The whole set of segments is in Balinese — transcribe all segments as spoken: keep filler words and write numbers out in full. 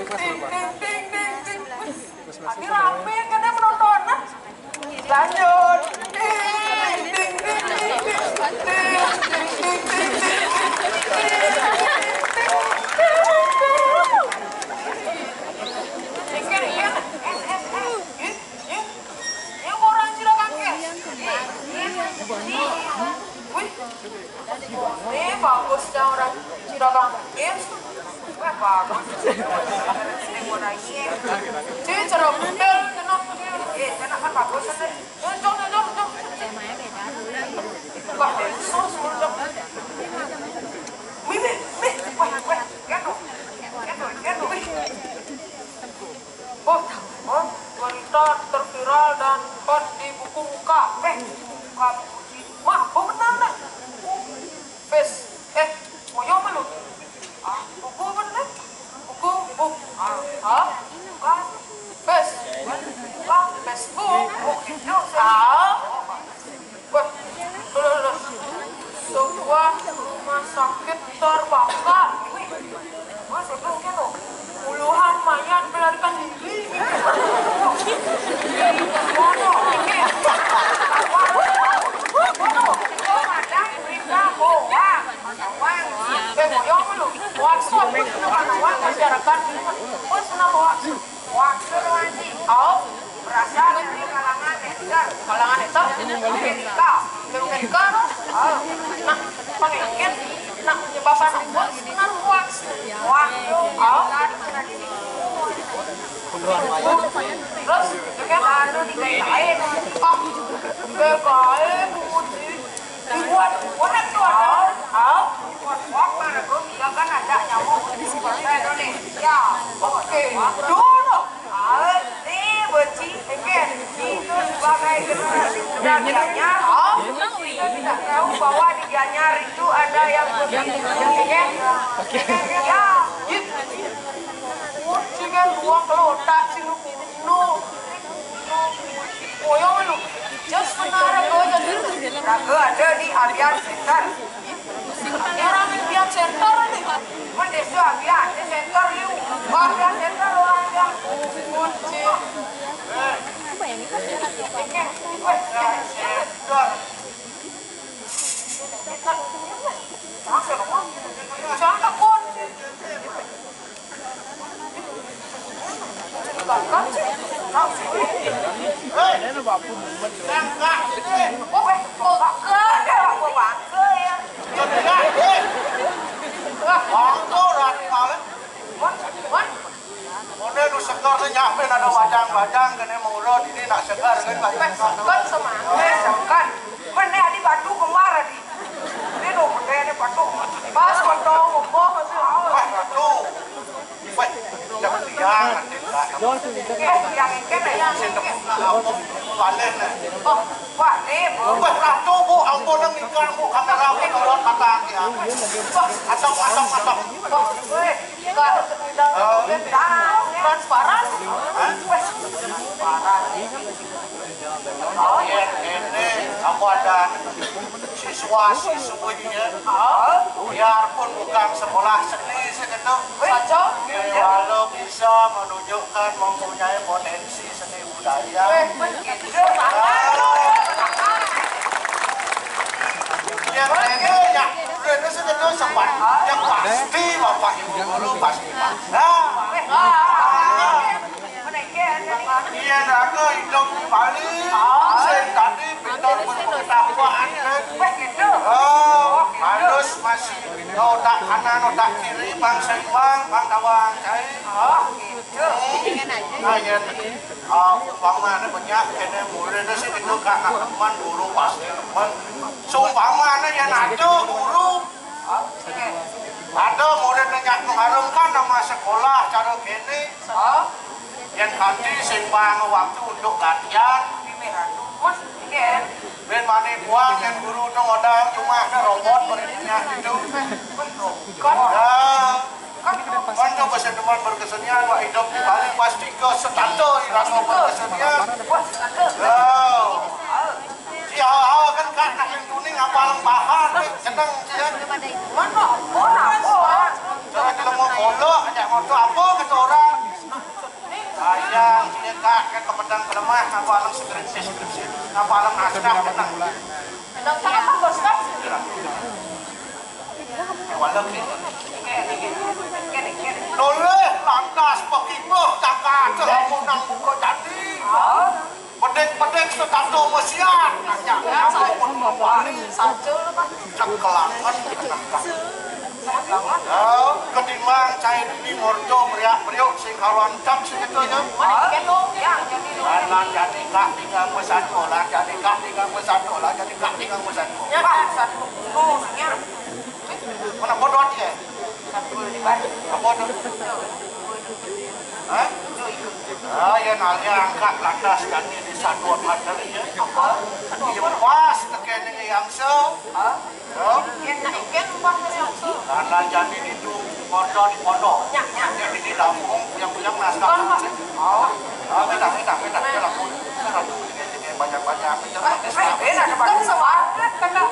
Ting, ting, ting, ting, ting. Ini rame kan ya penontonan. Lanjut. Ting, ting, ting, ting, ting. Ting, ting, ting, ting, ting. Ting, ting, ting, ting. Ini, ini, ini, ini, ini orang Cirakang, ya? Ini, ini. Wih. Ini bagus ya orang Cirakang. Ini. Wah, bagus. Ini mau naik. Ini cerah betul, tenang. Eh, tenang kan bagus, tenang. Cocok, cocok, cocok. Wah, susah, susah. Wih, wih, wih. Wah, wah. Lihat tuh. Lihat tuh, lihat tuh. Wih. Oh, oh, wanita terviral dan hot di buku muka. Eh, buka buku. Wah, oh benar, nah. Face. Eh, oh, iya, malu. Ah, buku apa, nah? Buku, buku. Ah, ah, buka. Face. Buka Facebook. Oh, gitu. Ah. Wah, loh, loh, loh. Sebuah rumah sakit terbakar. Wih, wah, saya bilang gitu. Puluhan mayat melarikan diri. Wah, ini, ini. Wah, wah, wah. Wah, wah. Itu ada berita hoax. Hoax. Eh, boyong lu. Hoax tuh apa sih? Hoax, masyarakat. Hoax, kenapa hoax? Wakil wajib. Oh, berasal dari kalangan hater. Kalangan hater? Amerika. Amerika, no? Oh. Nah, pengikir. Nah, penyebab apa? Kan hoax. Hoax. Oh. Terus, juga baru digait-gait. Oh, digait-gait, Bu Uci. Dibuat, buat tuh ada. Hah? Buat, buat mana, Bro? Dia kan ada nyamuk di Indonesia. Oke. Dulu. Ah, ini beci. Oke. Itu sebagai generasi muda Gianyar. Kita tidak tahu bahwa di Gianyar itu ada yang begitu. Oke. Ya. Gitu. Uci kan dua kelotak sih, lu. Lu. Koyong lu. Just menara gua jadi. Raga ada di Avian Center. Orang Avian Center nih. Mun desa Avian, di center lu. Wah, Avian Center orang yang kunci. Bayangin kan dia lagi apa? Weh, ya, center. Jangan kunci. Mone nu seger sing nyampe ada bajang-bajang kene murut ini nak seger kan bajang. Seger semane seger. Mene adi batu kembar adi. Ini no mene adi batu. Pas kontong opo masih. Wah, batu. Wah, jangan tiang. Eh, tiang engke ya. Sing temu apa balen. Oh, wah, nih, Bu. Wah, ratu, Bu, ampun nang nikah, Bu, kamera, Bu, turun mata ya. Wah, asap, asap, asap. Weh, transparan. Hah? Transparan. Oh, ya, ini aku ada siswa siswinya. Biarpun bukan sekolah seni segitu, walau bisa menunjukkan mempunyai potensi seni budaya. Ya, ini ya, ini segitu sempat. Yang pasti Bapak Ibu guru pasti bangga. Iya, raga hidup di Bali. Sing tadi pinter berpengetahuan, kan? Oh, halus masih. Otak kanan, otak kiri, bang seimbang, bang tawang, cai. Nah, ya, ah, umpamane banyak kene murid sih itu kakak teman guru pasti teman. Seumpamane ya nado guru. Ada murid nanya mengharumkan nama sekolah cara kene. Yang ganti sing bang waktu untuk latihan. Ben mane buang yang guru tu modal cuma ada robot berikutnya itu. Kan? Ya. Kan coba saya teman berkesenian, wah hidup di Bali pasti ke setante irama berkesenian. Ya. Iya, kan kak nak yang kuning apa lem paham, seneng dia. Mana? Mana? Cara kita mau bola, ajak motor apa kata orang. Pedang kelemah, ngapa alam sekritis, ngapa alam naskah, pedang. Pedang siapa, Bos, kan? Iya. Walau gitu. Nolih lantas pakibeh jagat, lamun nang buka jadi. Pedek-pedek setato mesiat, ngajak nyambung membalik. Saja, Pak. Cek kelangan. Ya, ketimbang cai dini morjo meriak-meriuk sing karuan cap sing itu ya. Lan, lan jadi kak tinggal bersatu, lan jadi kak tinggal bersatu, lan jadi kak tinggal bersatu. Ya, Pak, satu. Oh, ya. Mana bodoh dia? Apa tu? Hah? Ah, ya, nalih angkat lantas kan ini satu materi ya. Apa? Iya, pas tekene yang so. Hah? Yo. Yen nak iken umpamane apa? Lah, lah, jane itu pondok di pondok. Nyak, nyak. Jadi di kampung yang punya naskah. Oh. Ah, beda, beda, beda, beda. Banyak-banyak. Beda, beda. Kan semangat, kan, Kak?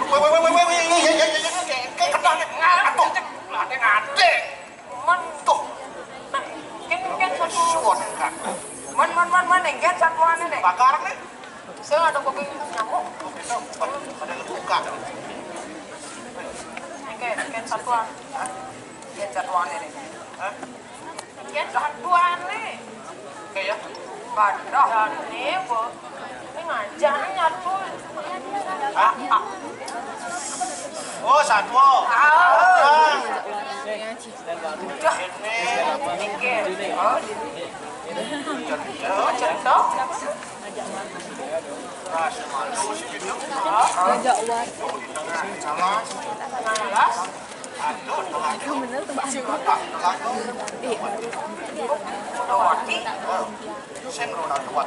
Woi, woi, woi, woi, woi, iya, iya, iya, iya, iya, kayak, kayak kenal nih. Aduh, ada ngadek. Men, tuh. Nah, mungkin, mungkin satu. Suwon, kan. Men, men, men, men, mungkin satuan ini. Pagar nih. Saya ada kopi nyamuk. Kopi tuh, ada buka. Mungkin, mungkin satuan. Hah? Mungkin satuan ini. Hah? Mungkin satuan nih. Oke ya. Padah. Dan ini, Bu. Ini ngajak nih nyatu. Ah, ah. Oh, satwa. Ah. Udah. Ini. Mikir. Oh. Cerita. Cerita. Nah, semalu sih gitu. Ah, ah. Ngajak uang. Sama. Nah, las. Bener tuh, Mbak.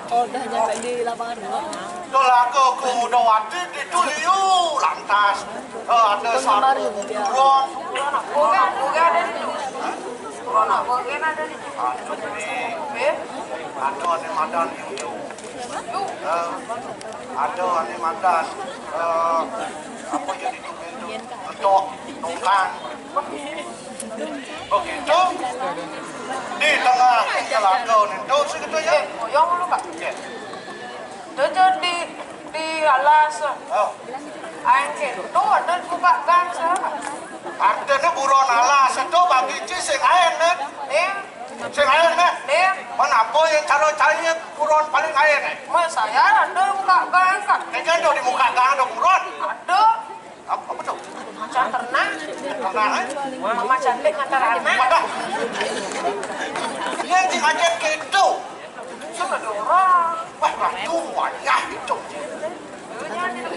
Udah nyampe di lapangan dulu. Telaga Kudawati itu liu lantas. Eh, ada satu buron. Buron apa? Buron apa? Buron apa? Buron ada di situ. Ada nih. Eh? Ada nih madan liu. Eh, ada nih madan. Eh, apa jadi tukang itu? Ketok, tongkang. Begitu. Di tengah telaga nintu segitu ya. Goyang dulu, Kak. Ya. Itu di, di alas. Oh. Ain gitu, ada buka gang, Kak. Artinya buron alas itu bagi ci sing ain, nih. Nih. Sing ain, nih. Nih. Mana apa yang cara cari buron paling ain, nih? Mas, saya ada buka gang, Kak. Ini kan tuh di muka gang ada buron. Ada. Apa, apa tuh? Macan ternak. Mama cantik ngantar anak. Wadah. Ini sing ajak kéto. Sudah ada orang. Wah, ratu wayah itu.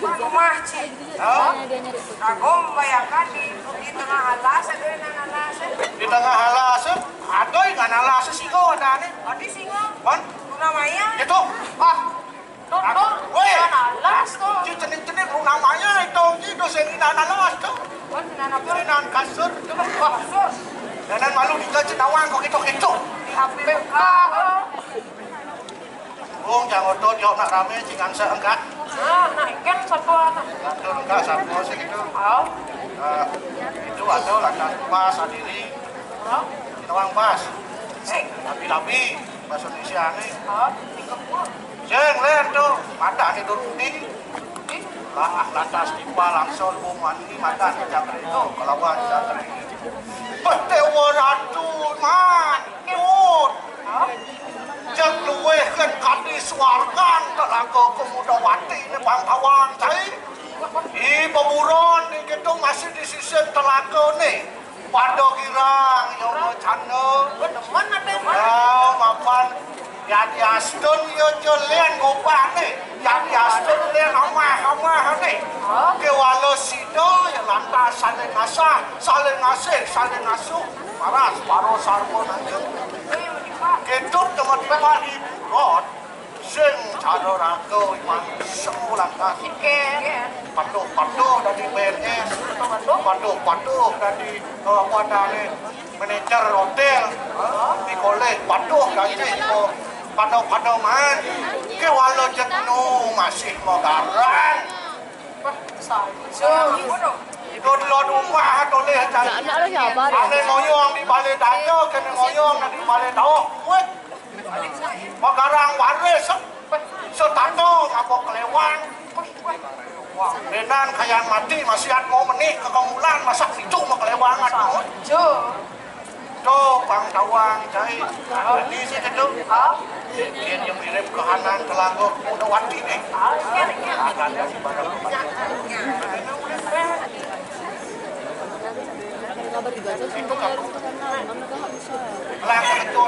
Rumah, Ci. Hah? Kagum bayangkan di, di tengah alas ada yang alas. Di tengah alas, ada yang alas singa ada nih. Ada singa. Wan? Luna Maya. Itu. Wah. Tuh, tuh. Weh. Alas tuh. Ci cenik-cenik Luna Maya itu. Ci dosen ini alas tuh. Wan, nana apa? Ini nan kasur. Kasur. Dan malu di Cina Wang kok gitu-gitu. Di H P K. Wong jang otot yo nak ramé cingan seenggak. Ah, nah, ikan satu anak. Satu enggak, satu sih gitu. Oh. Eh, itu ada lantas pas adili. Oh. Kita uang pas. Eh. Labi-labi bahasa Indonesia nih. Oh, tiga puluh. Jeng ler tuh, mata nih turun tinggi. Lah, lantas tiba langsung wong wani mata cakri itu kelawan cakri. Beh, Dewa Ratu, man, nyut. Jek luweh kan kadi swargan Telaga Kemudawati ne bangkawan cai. Di beburon di gedung masih di sisih telaga ne. Pada girang ya canda. Demen ada. Ya, mapan. Ya diastun ya jelen gobane. Ya diastun len amah-amahane. Kewala sida ya lantas saling asah, saling asih, saling asuh. Paras paro sarwa nanjung. Ketut teman-teman ibu rot. Sing cara raga iman semu lantas. Patuh-patuh dadi P N S. Patuh-patuh dadi, eh, apa adane, manajer hotel. Dikoleh patuh dadi, eh, patuh-patuh man. Kewala jek nu masih magarang. Wah, saja. Itu delon rumah toleh cari. Ane ngoyong di balai daya, kene ngoyong di balai dauh. Weh. Magarang waris, setata ngapa kelewang. Menan kayan mati, masiat mau menih, kekamulan, masak itu mau kelewangan. Jo. Jo, pang tawang, cai. Ini sih itu. Dia yang mirip ke Hanan, ke Langgok, udah wati nih. Ada yang ibadah. Itu kan. Lah, itu.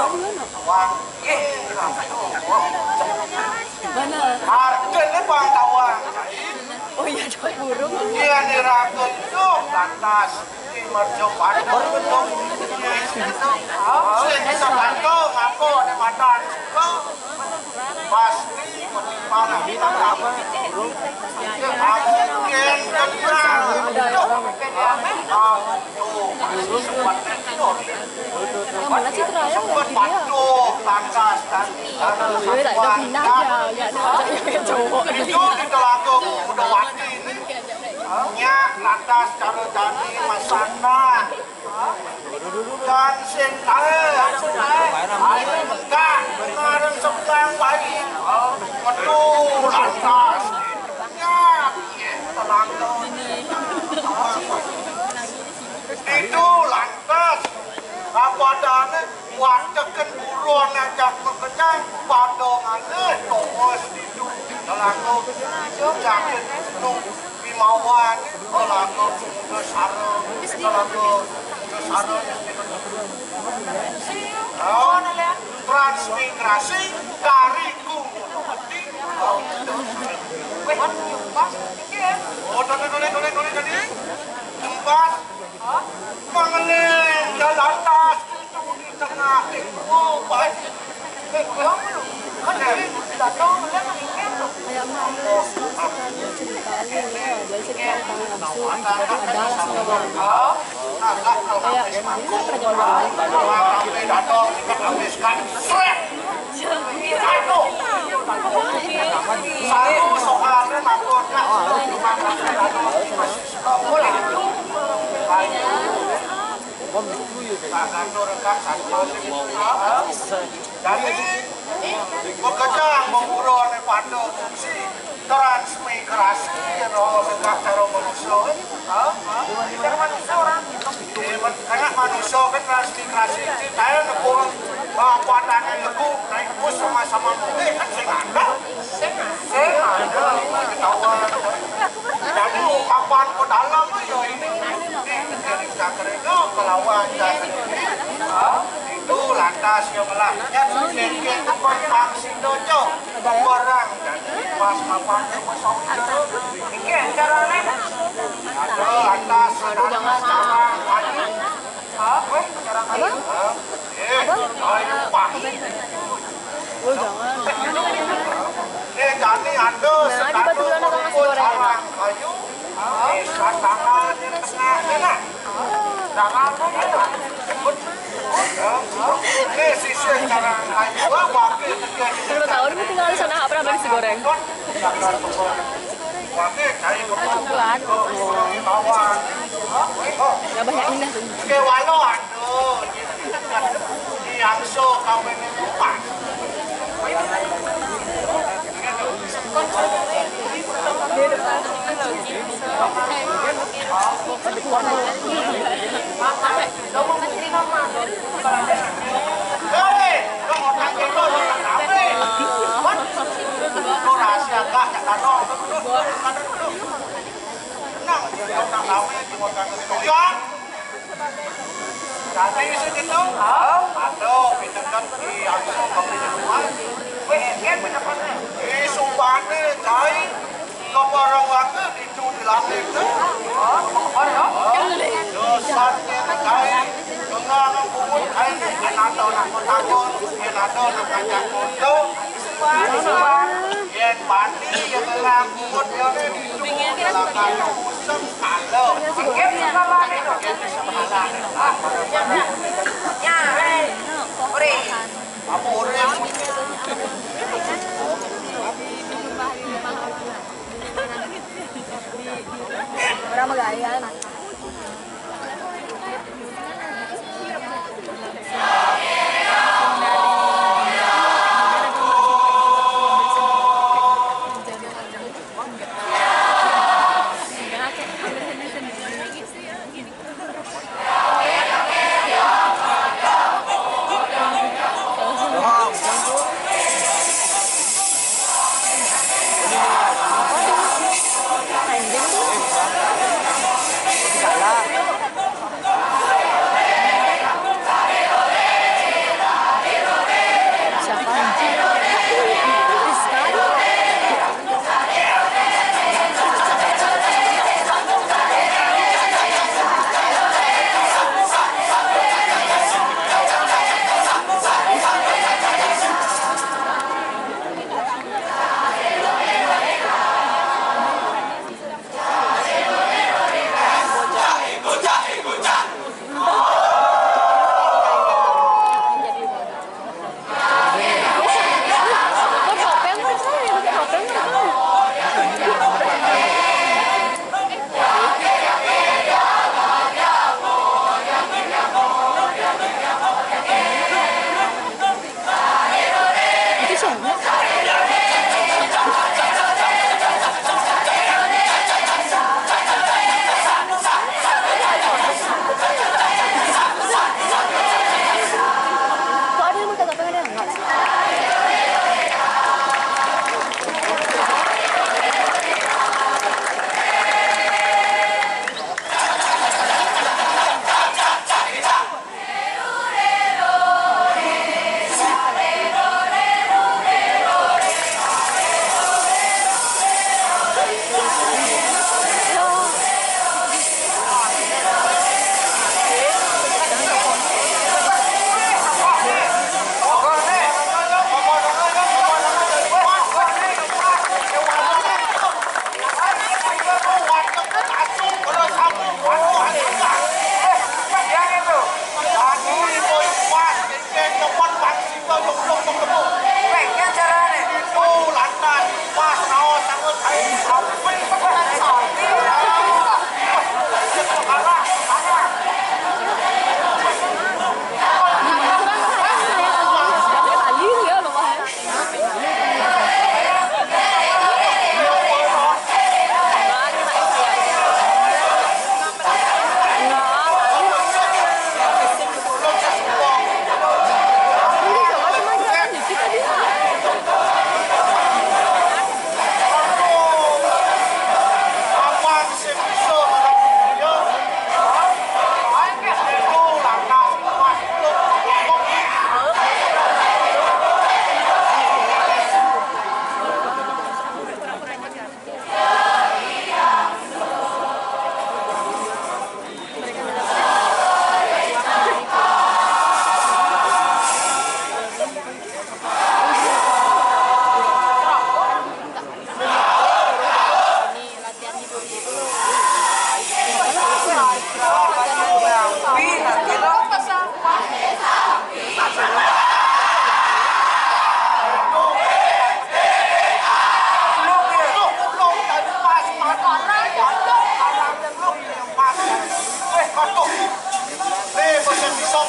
Wah, nggih. Mana? Hargane Bang Tawang. Oh iya, dok burung. Yen ira gendong lantas di merjo padha gendong. Sing bisa bantu ngaku ne madan. Pasti menimpang kita. Mungkin kenal. Aduh, masih sempat tidur. Yang mana Citra ya? Sempat patuh, lantas dan Gue tak ada pindah aja, lihat dia ada yang cowok. Itu di Telaga Kudawati ini. Nyak lantas cara jani masana. Dan sing kae. Ayo enggak, ngarang sebelah baik. Metu lantas. Nyak, iya, Telaga. Itu lantas. Kapadane wateken buron ajak mekenyang, padongane tongos ditu. Telaga yakin nu bimawan, telaga sumudra sara, telaga sumudra sara. Oh, transmigrasi dari gunung. Oh, tadi, tadi, tadi, tadi, tadi. Empat. Mengeling jalan tas itu di tengah itu, baik. Kayak mana? Cerita ini ya, jadi cerita tentang langsung, ada langsung ada. Kayak ini pernah jauh banget. Jadi, pekerjaan mengurus pada fungsi transmigrasi, ya, no, dekat cara manusia, ha? Cara manusia orang. Eh, men-, kayak manusia kan transmigrasi, saya nepung, eh, kuatannya teguh, naik bus sama-sama mobil, kan saya nggak ada. Saya nggak ada, ketahuan. Jadi, ungkapan ke dalam, ya, ini, ini, ini, ini, kelawan, ya, ini, ha? Itu lantas yang lah. Ya, mungkin tempat Bang Sidojo. Barang dan pas apa yang masuk itu. Iki carane. Ada lantas, ada cara kayu. Hah? Weh, cara kayu. Hah? Eh, kayu pahit. Oh, jangan. Eh, kami ada. Nah, ada batu sekadar bulan apa, Mas, gorengan? Kayu. Berapa tahun tinggal di sana, nggak pernah beli nasi goreng. Pelan. Nggak banyak minah tuh. Jadi, sing ketemu, ha? Aduh, pinter kan di Angso, kopi di rumah. Wis, kan pendapat. Eh, sumpahnya, Cai, ke barang warga itu dilatih tu. Ha? Apa ya? Dosanya, Cai, dengan bungut, Cai, ni, anak tahu nak bertahun, anak tahu nak ajak foto. Yen mati, yen ngelah bungut, dia ni, ditu, dalam kayu, usap, kalau. Yen sebelah ni, yen sebelah ni. Ya, hei. Ore. Apa ore? Orang Megayan.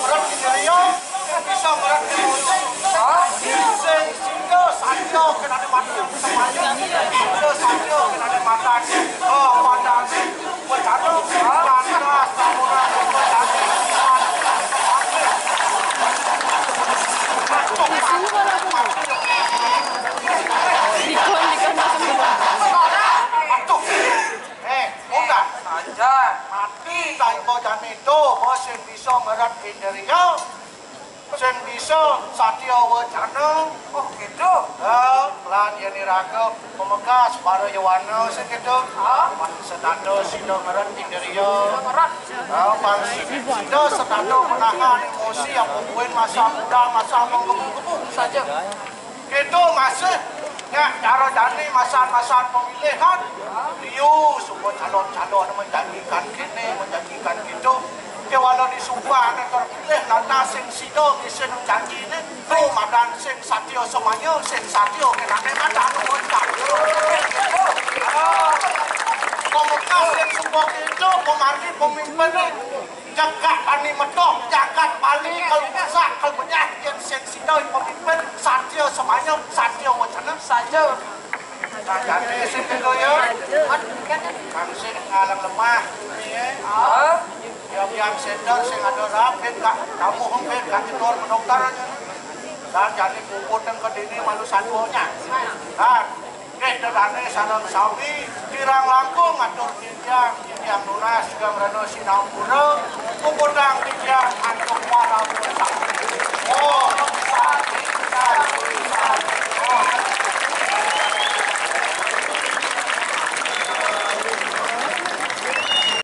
Meret Indria, sing bisa meret emosi. Sing sida satya kenane mati semaya, sing sida satya kenane mati. Oh, wadane, wacana, lantas, samuna, wacane. Dikon, dikon, masuk dikon. Aduh. Eh, munggah. Aja. Mati ta iba jani to, ba sing bisa meret Indria. Sing bisa satya wacana. Oh, gitu. Ha, lan yen iraga pamekas para yowana sing gitu. Ha? Pan setata sida meret Indria. Meret. Ha, pan sida setata menahan emosi apa buin masa muda, masa menggebu-gebu saja. Gitu masih nyak cara jani masan-masan pemilihan. Liu semua calon-calon menjanjikan kene, menjanjikan gitu. Kewala di suba ane terpilih lantas sing sida ngisin janji ne. Tu madan sing satya semaya, sing satya kenane madan ucap. Gitu. Ah. Pemekas sing semua gitu, pemargi pemimpin ne. Jagat Bali medoh, jagat Bali kalau besar, kalau benyah, yen sing sida pemimpin, satya semaya, satya wacana. Saja. Nah, jadi sing kena ya. Kan sing ngalang lemah. Ya, biar sender sing ada rap, ben gak tamu, ben gak jedor mendokter aja. Dan jadi puput yang kedini malu satunya. Nah, Nggih, dedane sareng sami kirang langkung ngatur titiang, titiang nunas juga mrena sinampura, puputang titiang antuk para putra. Oh,